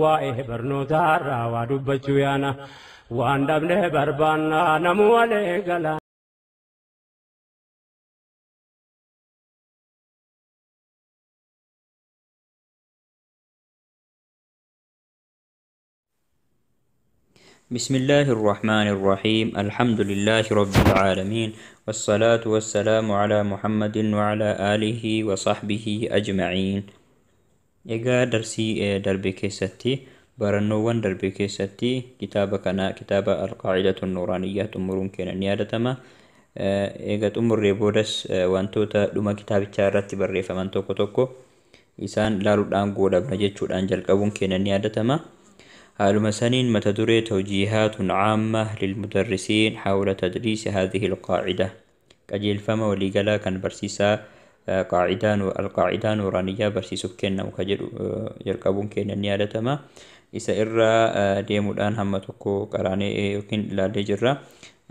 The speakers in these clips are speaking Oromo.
Waa'ee barnootaarraa waa dubbachuu yaana. Waan dhabne barbaanna namuu walee gala. بسم الله الرحمن الرحيم. الحمد لله رب العالمين، والصلاة والسلام على محمد وعلى آله وصحبه أجمعين. Egaa darsii darbe keessatti, barannoowwan darbe keessatti, kitaaba kana, kitaaba Alqaacidatu Nuuraaniyyaa xumuruun keenya ni yaadatama. Egaa xumurree boodas wantoota dhuma kitaabichaa irratti barreeffaman tokko tokko isaan ilaaluudhaan goolabna jechuudhaan jalqabuun keenya ni yaadatama. Haaluma saniin mata duree توجيهات عامة للمدرسين حول تدريس هذه القاعدة، qajeelfama waliigalaa kan barsiisaa qaacidaan alqaacidaa nuuraaniyyaa barsiisuuf kennamu ka jedhu jalqabuun keenya ni yaadatama. Isa irraa deemuudhaan hamma tokko qaraanee yookiin ilaallee jirra.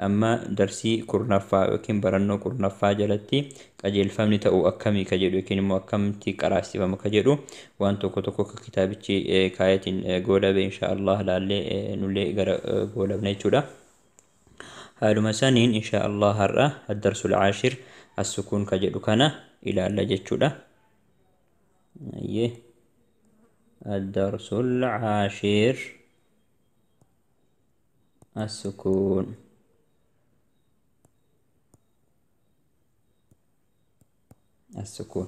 Amma darsii 10ffaa yookiin barannoo 10ffaa jalatti qajeelfamni ta'u akkamii ka jedhu yookiin immoo akkamitti qaraasifama ka jedhu waan tokko tokko akka kitaabichi kaayatiin goolabe insha Allah laallee nullee gara goolabna jechuudha. Haaluma saniin insha Allah har'a الدرس العاشر السكون ka jedhu kana ilaalla jechuudha. Ayyee, الدرس العاشر السكون. السكون،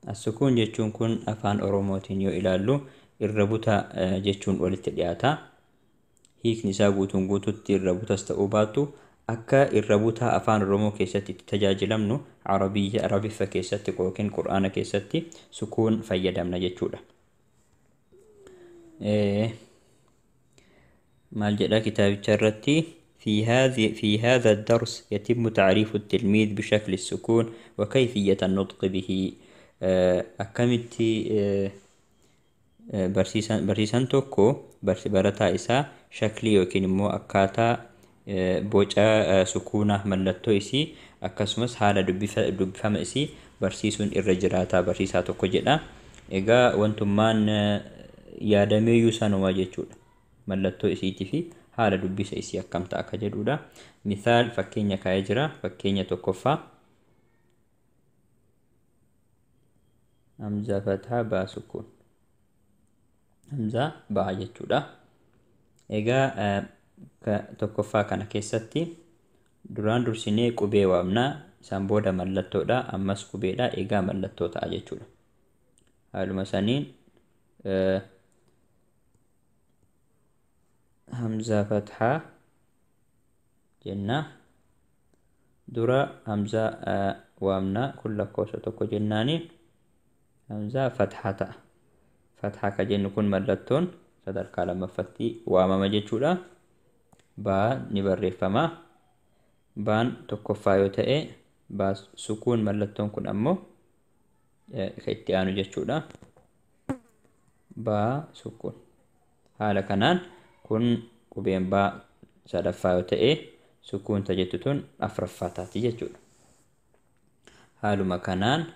السكون jechuun kun afaan Oromootiin yoo ilaallu irra buta jechuun walitti dhiyaata. Hiikni isaa guutuun guututti irra butas ta'uu baattu, akka irra butaa afaan Oromoo keessatti itti tajaajilamnu Arabiyya Arabiffa keessatti yookiin Qur'aana keessatti sukuun fayyadamna jechuudha. Maal jedha kitaabicha irratti? في هذا الدرس يتم تعريف التلميذ بشكل السكون وكيفية النطق به. Akkamitti barsiisaan tokko barataa isaa shaklii yookiin immoo akkaataa boca sukuuna, mallattoo isii, akkasumas haala dubbifama isii barsiisuun irra jiraata barsiisaa tokko jedha. Egaa wantummaan yaadameeyyuu sanuma jechuudha. Mallattoo isiitii fi haala dubbisa isii akkam ta'a akka jedhudha. Mithaal, fakkeenya kaa'ee jira. Fakkeenya tokkoffaa. Hamza fathaa baa sukuun. Hamzaa baa jechuudha. Egaa tokkoffaa kana keessatti duraan dursinee qubee waamnaa, isaan booda mallattoodha, ammas qubeedha, egaa mallattoo ta'a jechuudha. Haaluma saniin hamzaa fathaa jenna. Dura hamzaa waamnaa, kun lakkoofsa tokko jennaani hamzaa fathaa ta'a. Fathaa ka jennu kun mallattoon sadarkaa lammaffatti waamama jechuudha. Baa ni barreeffama. Baan tokkoffaa yoo ta'e, baa sukuun mallattoon kun ammoo kan itti aanu jechuudha. Baa sukuun. Haala kanaan kun qubeen baa sadaffaa yoo ta'e, sukuun ta jettu tun afuraffaa taati jechuudha. Haaluma kanaan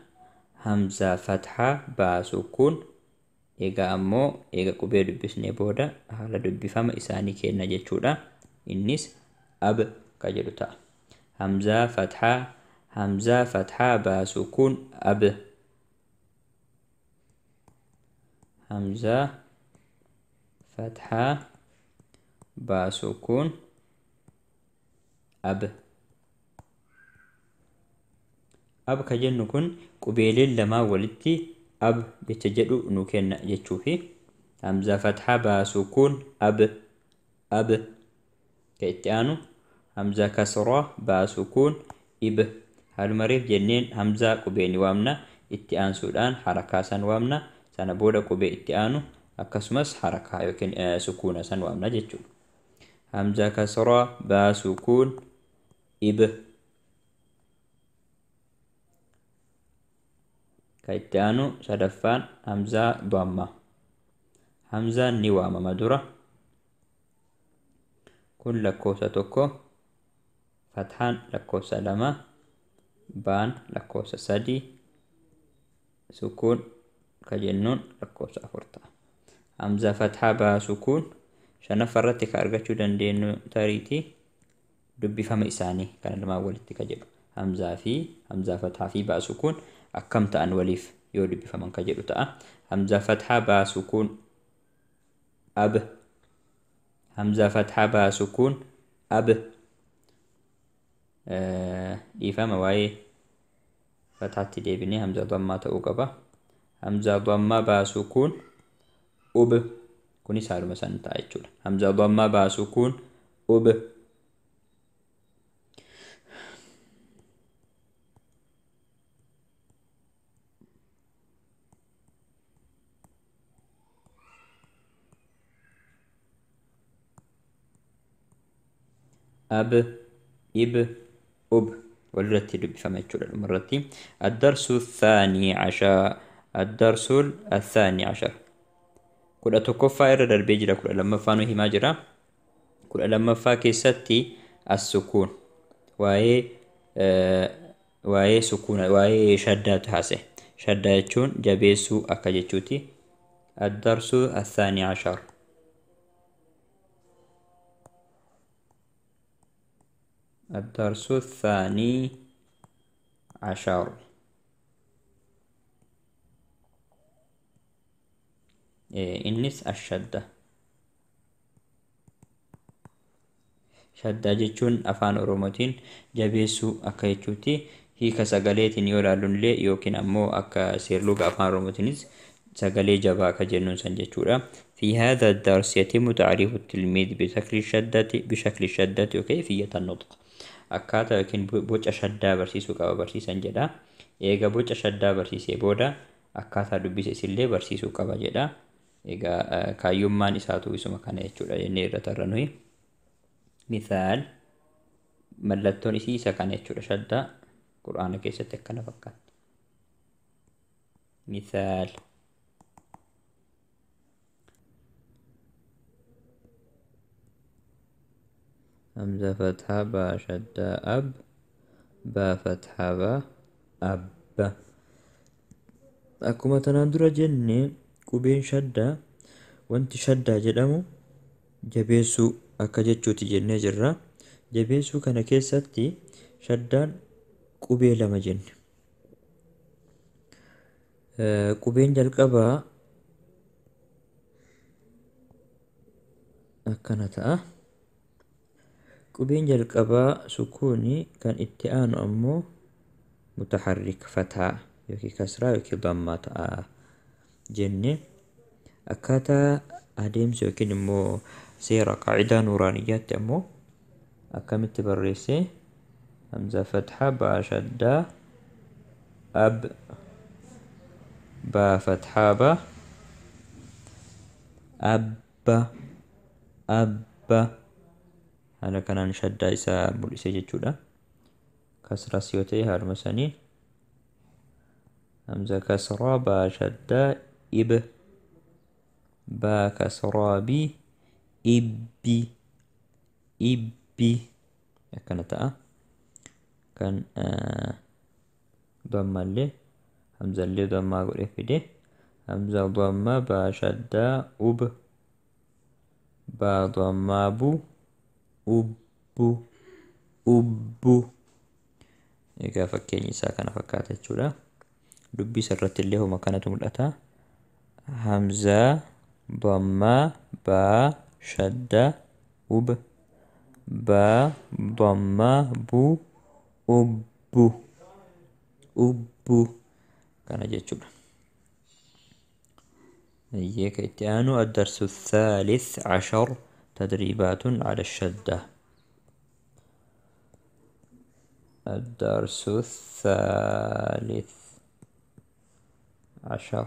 hamzaa fathaa baa sukuun. Egaa ammoo eega qubee dubbisnee booda haala dubbifama isaanii kenna jechuudha. Innis ab ka jedhu ta'a. Hamzaa fathaa, hamzaa fathaa baa sukuun, ab. Hamzaa fathaa baa sukuun, ab. Ab ka jennu kun qubeeleen lamaa walitti ab jecha jedhu nu kenna jechuufi. Hamzaa fathaa baa sukuun, ab, ab. Ka itti aanu hamzaa kasraa baa sukuun, ib. Haaluma reef jenneen hamzaa qubee ni waamna, itti aansuudhaan harakaa san waamna, sana booda qubee itti aanu akkasumas harakaa yookiin sukuuna san waamna jechuudha. Hamzaa kasraa baa sukuun, ib. Ka itti aanu sadaffaan hamzaa dammaa. Hamzaan ni waamama dura. Kun lakkoofsa tokko, fathaan lakkoofsa lama, baan lakkoofsa sadi, sukuun ka jennuun lakkoofsa afur ta'a. Hamzaa fathaa baa sukuun. Shanaffaa irratti ka argachuu dandeenyu tariitii dubbifama isaanii kana lamaan walitti ka jedhu. Hamzaa fi hamzaa fathaa fi baa sukuun akkam ta'an waliif yoo dubbifaman ka jedhu ta'a. Hamzaa fathaa baa sukuun ab. Hamzaa fathaa baa sukuun ab. Dhiifama waa'ee fathaatti deebinee hamzaa dhammaa ta'uu qaba. Hamzaa dhammaa baa sukuun ub. Kunis haaluma san ta'a jechuudha. Hamzaa dhammaa baa sukuun ub. Ab, ib, ub walirratti dubbifama jechuudha dhumarratti. Addarsu thaanii ashar. Addarsu athaanii ashar. 11ffaa irra darbee jira. 12ffaa nu himaa jira. 12ffaa keessatti as-sukuun waa'ee sukuuna waa'ee shaddaatu haase. Shaddaa jechuun jabeessuu akka jechuuti. Addarsu athaanii ashar. الدرس الثاني عشر. Innis ashadda. Shaddaa jechuun afaan Oromootiin jabeessuu akka jechuuti. Hiika sagaleetiin yoo ilaallu yookiin ammoo akka seerluga afaan Oromootiinis sagalee jabaa akka jennuun san jechuudha. في هذا الدرس يتم تعريف التلميذ بشكل الشدة بشكل الشدة وكيفية النطق. Akkaataa yookiin boca shaddaa barsiisuu qaba barsiisan jedha. Eega boca shaddaa barsiisee booda akkaataa dubbisa isillee barsiisuu qaba jedha. Egaa kaayyummaan isaatu isuma kana jechuudha jennee irra tarra nuyi. Mithaal mallattoon isii isa kana jechuudha. Shaddaa Qur'aana keessatti akkana fakkaatti. Mithaal همزة فتحة با شدة أب با فتحة با أب. Akkuma tanaan dura jenne qubeen shaddaa wanti shaddaa jedhamu jabeessuu akka jechuuti jennee jirra. Jabeessuu kana keessatti shaddaan qubee lama jenne. Qubeen jalqabaa akkana ta'a. Qubeen jalqabaa sukuunii kan itti aanu ammoo mutaharrik fataa yookiin kasraa yookiin dammaa ta'a jenne. Akkaataa adeemsa yookiin immoo seera qaacidaa nuuraaniyyaatti ammoo akkamitti barreesse? Hamza fathaa baa shaddaa ab baa fathaa ba abba abba. Haala kanaan shaddaa isaa mul'ise jechuudha. Kasras yoo ta'e haaluma saniin hamza kasraa baa shaddaa ib baa kasraa bi ibbi ibbi akkana ta'a. Kan dammaallee hamzallee dammaa godhee fide. Hamza dammaa baa shaddaa ub baa dammaa bu ubbu ubbu. Egaa fakkeenyi isaa kana fakkaata jechuudha. Dubbisa irratti illee homa kanatu mul'ata. Hamzaa dammaa baa shaddaa ub baa dammaa bu ubbu ubbu kana jechuudha. Eeyyee itti aanu addarsu الثالث عشر تدريبات على الشدة. الدرس الثالث عشر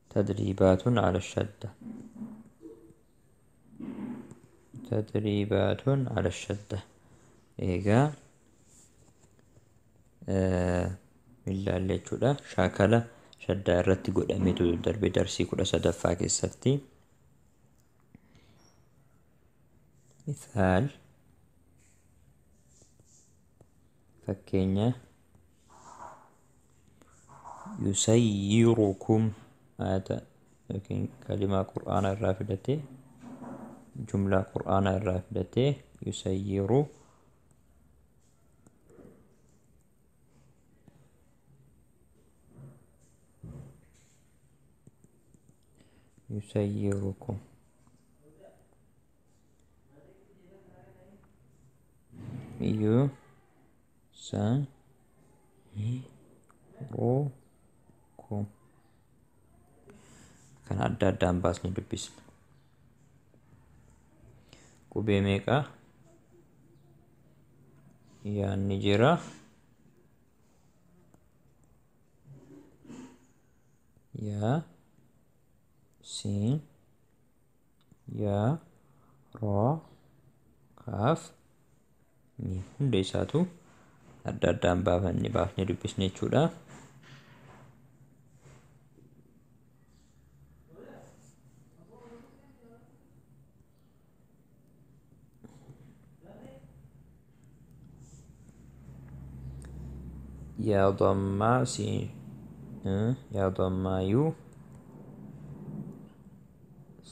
تدريبات على الشدة. تدريبات على الشدة. إيجا بالله jechuudha. Shaakala shaddaa irratti godhameetu darbe darsii 13ffaa keessatti. Mithaal fakkeenya Yusayyirukum ayata yookiin kalimaa qur'aanaa irraa fidatee, jumlaa qur'aanaa irraa fidatee, yusayyiru yusayyirukum yu sa ru kum. Kan adda addaan baasnee dubbisna. Qubee meeqa yaanni jira? Yaa, siin, yaa, raa, kaaf, miim. Hunda isaatu adda addaan baafannee baafnee dubbisne jechuudha. Yaa dammaa siin, yaa dammaa yu,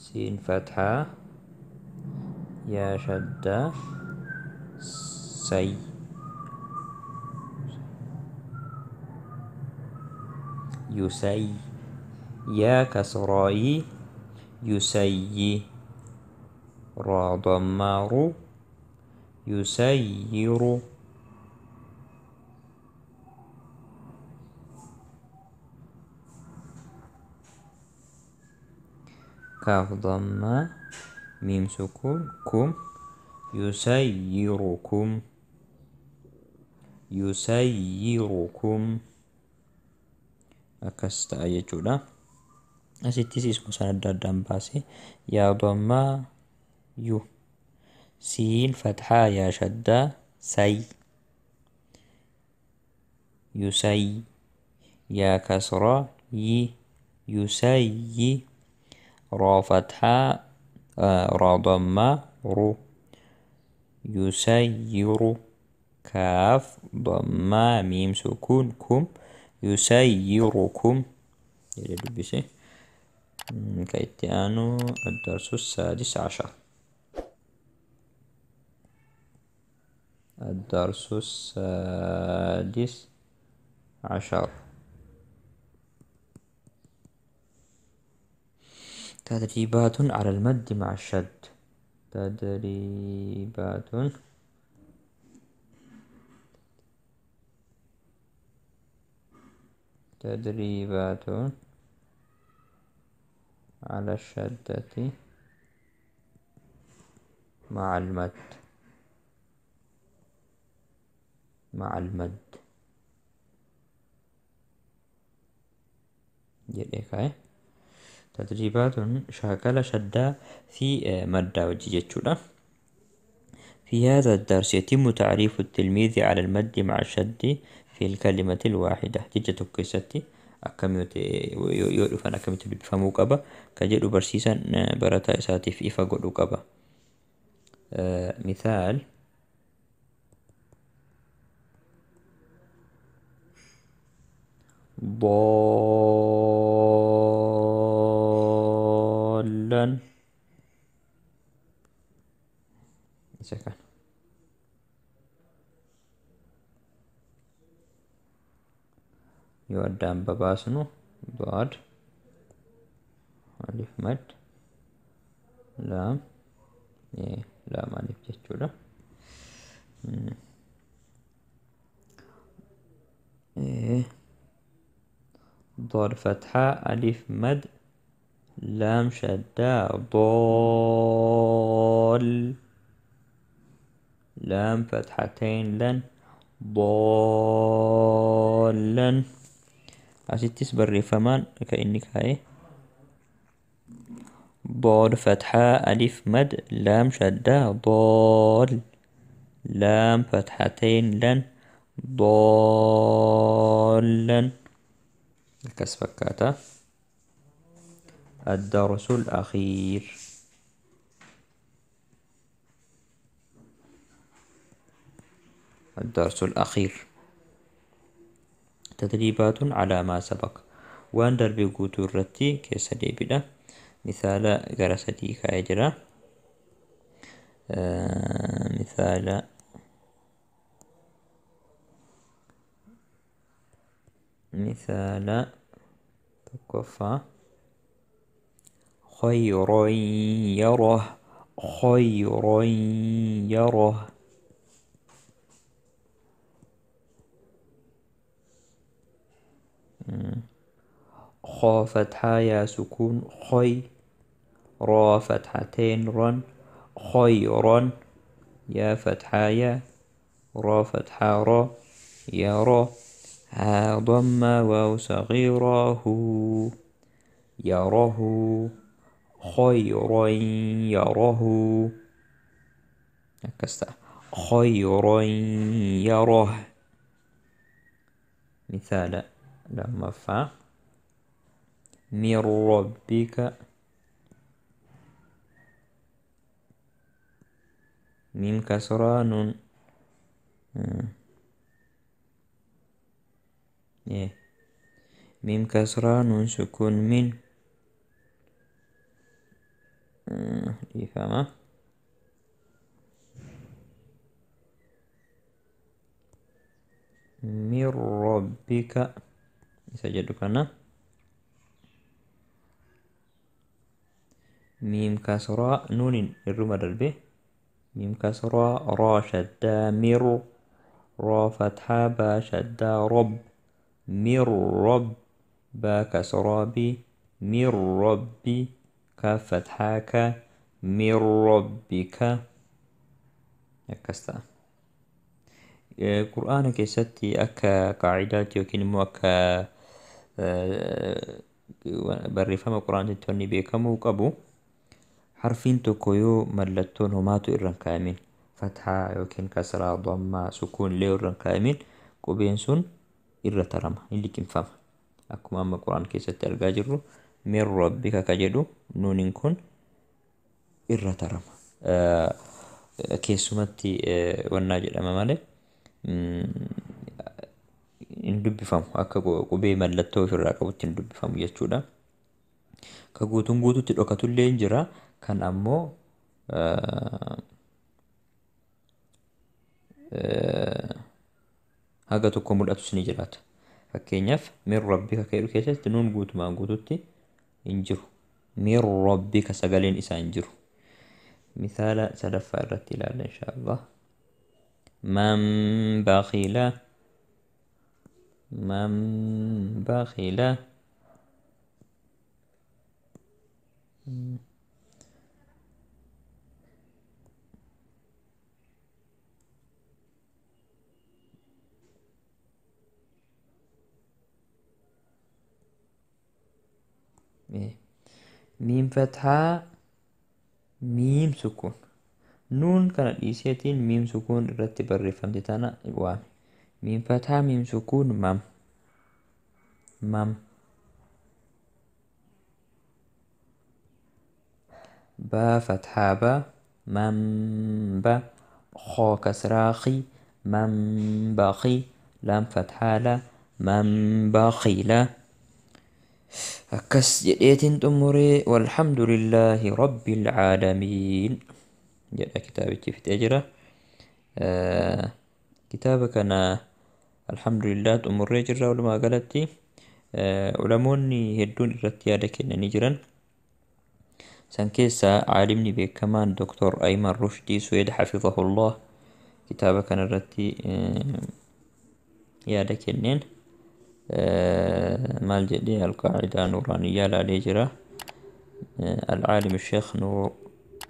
siin fathaa, yaa shaddaa, say. Yusay, yaa kasraayi, yusayyi, raa dammaa ru, yusayyiru. Kaaf dammaa, miim sukuun, kum, yusayyirukum, yusayyirukum. Akkas ta'a jechuudha. Asittis isuma sana adda addaan baase. Yaa dammaa yu, siin fathaa, yaa shaddaa, say, yusay, yaa kasraa yi, yusayyi, raa fathaa, raa dammaa ru, yusayyiru, kaaf dammaa miim sukuun kum, yusayyirukum jedhee dubbise. Ka itti aanu الدرس السادس عشر. الدرس السادس عشر تدريبات على المد مع الشد. تدريبات تدريبات على الشدة مع المد مع المد jedhee kaa'e. Tadriibaatun shaakala shaddaa fi maddaa wajji jechuudha. في هذا الدرس يتم تعريف التلميذ على المد مع الشد في الكلمة الواحدة. Jecha tokko keessatti akkamitti yoo dhufan akkamitti dubbifamuu qaba kan jedhu barsiisaan barataa isaatiif ifa godhuu qaba. مثال ضالا isa kana. Yoo addaan babaasnu ضاد alif mad laam laam alif jechuudha. ضاد فتحة ألف مد لام شدة ضال لام فتحتين لن ضالا. Asittis barreeffamaan ka inni kaa'e ضاد فتحة ألف مد لام شدة ضال لام فتحتين لن ضالا. Akkas fakkaata. الدرس الأخير الدرس الأخير Tadriibaatun calaa maa sabaq, waan darbe guutuu irratti keessa deebidha. Misaala gara sadii kaa'ee jira. Misaala tokkoffaa: khayran yarah, khayran yarah. خا فتحة يا سكون خي، را فتحتين رن، خيرا، يا فتحة يا، را فتحة را، يا را، ها ضمة واو صغيرة هو، يره، خيرا يره. Akkas ta'a: خيرا يره. Misaala lammaffaa: من ربك، ميم كسرة نون، إيه، ميم كسرة نون سكون من، dhiifama، من ربك isa jedhu kana miim kasraa nuuniin irruma darbe, miim kasraa raa shaddaa mir, raa fathaa baa shaddaa rob, mir rob, baa kasraa bi, min rabbi, kaaf fathaa ka, min rabbika. Akkas ta'a. Qur'aana keessatti akka qaacidaatti yookiin immoo akka barreeffama qur'aanitti wanni beekamuu qabu, harfiin tokko yoo mallattoon homaatu irra hin kaa'imin, fathaa yookiin kasraa, dammaa, sukuun illee irra hin kaa'imin, qubeen sun irra tarama, ni liqimfama. Akkuma amma qur'aan keessatti argaa jirru, min rabbika ka jedhu nuuniin kun irra tarama. Keessumatti wannaa jedhama malee hin dubbifamu, akka qubee mallattoo ofirraa qabutti hin dubbifamu jechuudha. Ka guutuun guututti dhokatullee hin jira, kan ammoo haga tokko mul'atus ni jiraata. Fakkeenyaaf min rabbika ka jedhu keessatti nuun guutumaan guututti hin jiru. Min rabbika sagaleen isaa hin jiru. Misaala sadaffaa irratti ilaalla inshaallah. Man bakhila, man bakhila. Miim fathaa miim sukuun, nuun kana dhiiseetiin miim sukuun irratti barreeffamte tana waame. Miim fathaa miim sukuun mam, mam, baa fathaa ba, man ba, khoo kasraa khi, man bakhi, laam fathaa la, man bakhila. Akkas jedheetiin xumuree, walhamdulillaahi rabbil caalamiin jedha, kitaabichi fixee jira. Kitaaba kana alhamdulillah xumurree jirra. Walumaa galatti ulamoonni hedduun irratti yaada kennanii jiran. San keessaa caalimni beekamaan Dr. Ayman Rushdii Suweed hafizahullah kitaaba kana irratti yaada kenneen maal jedhee? Alqaacidaa nuuraaniyyaa laalee jira. العالم الشيخ نور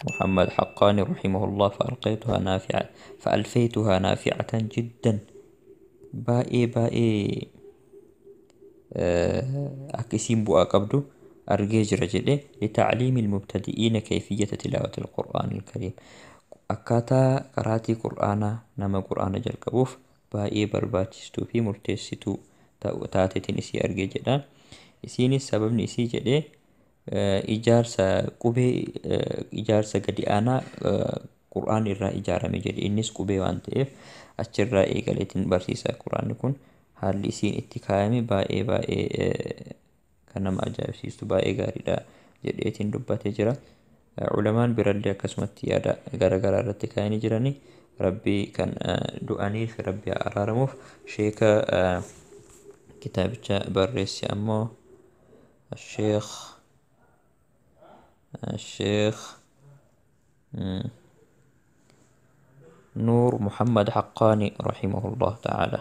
محمد حقاني رحمه الله: فألقيتها نافعة، فألفيتها نافعة جدا، baay'ee baay'ee akka isiin bu'aa qabdu argee jira jedhe. لتعليم المبتدئين كيفية تلاوة القرآن الكريم، akkaataa qaraatii qur'aanaa nama qur'aana jalqabuuf baay'ee barbaachistuu fi murteessituu taateetiin isii argee jedha. Isiinis sababni isii jedhee ijaarsa qubee, ijaarsa gadi aanaa qur'aan irraa ijaarame jedhe. Innis qubee waan ta'eef achirraa eegaleetiin barsiisa qur'aanni kun Haalli isiin itti kaayame baay'ee baay'ee kan nama ajaa'ibsiistu, baay'ee gaariidha jedheetiin dubbatee jira. Ulamaan birallee akkasumatti yaada garaagaraa irratti kaayanii jirani. Rabbii kan du'aniif Rabbi haa araaramuuf. Sheeka kitaabicha barreesse ammoo Sheekh Nuur Muhammad Haqqaani rahimahullah ta'ala.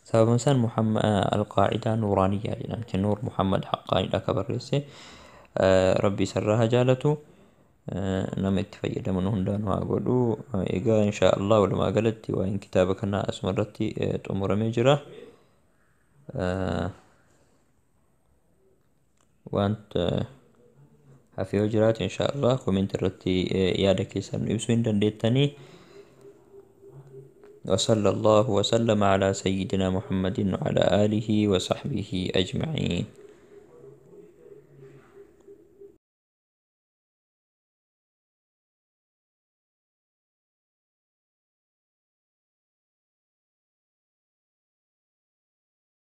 Sababni isaan Muhammad Alqaacidaa Nuuraaniyyaa jedhamti. Nuur Muhammad Haqqaaniidha ka barreesse. Rabbi isarraa haa jaalatu. Nama itti fayyadaman hundaanuu haa godhu. Egaa insha Allah walumaa galatti waa'een kitaaba kanaa asuma irratti xumuramee jira. Wanta hafee yoo jiraate insha Allah comment irratti yaada keessan nu ibsuu hin dandeettanii. وصلى الله وسلم على سيدنا محمد وعلى آله وصحبه أجمعين.